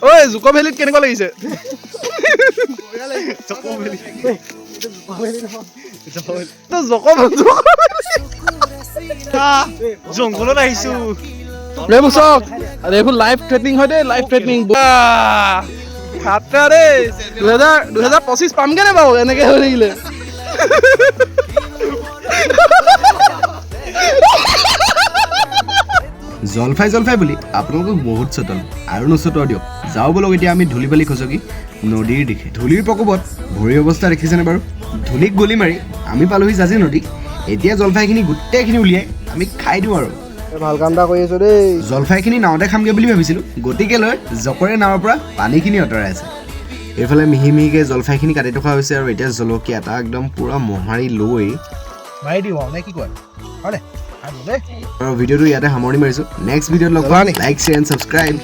ঐ, জুক' ভেলীত কেনেকুৱা লাগিছে? জক' জংঘলত আহিছো। এইবোৰ চাওক, এইবোৰ লাইফ থ্ৰেটনিং হয় দেই, লাইফ থ্ৰেটনিং। খাতৰা দেই। 2025 পামগে নে বাৰু এনেকে হৈ থাকিলে? জলফাই জলফাই বুলি আপোনালোকক বহুত চতালোঁ, আৰু নচতোৱা দিয়ক। যাওঁ ব'লক এতিয়া আমি ধূলি বালি খচকি নদীৰ দিশে। ধূলিৰ প্ৰকোপত ভৰিৰ অৱস্থা দেখিছেনে বাৰু? ধূলিক গলি মাৰি আমি পালোহি জাঁজী নদী। এতিয়া জলফাইখিনি গোটেইখিনি উলিয়াই আমি খাই দিওঁ আৰু। ভাল কাম এটা কৰি আছো দেই। জলফাইখিনি নাৱতে খামগৈ বুলি ভাবিছিলোঁ, গতিকে লৈ জকৰে নাৱৰ পৰা পানীখিনি আঁতৰাই আছে। এইফালে মিহি মিহিকৈ জলফাইখিনি কাটি থকা হৈছে আৰু এতিয়া জলকীয়া এটা একদম পূৰা মোহাৰি লৈ মাৰি দিওঁ আৰু, নে কি কয়? হয়নে? আৰু ভিডিঅ'টো ইয়াতে সামৰণি মাৰিছোঁ। নেক্সট ভিডিঅ'ত লগ পাম। Like, share and subscribe.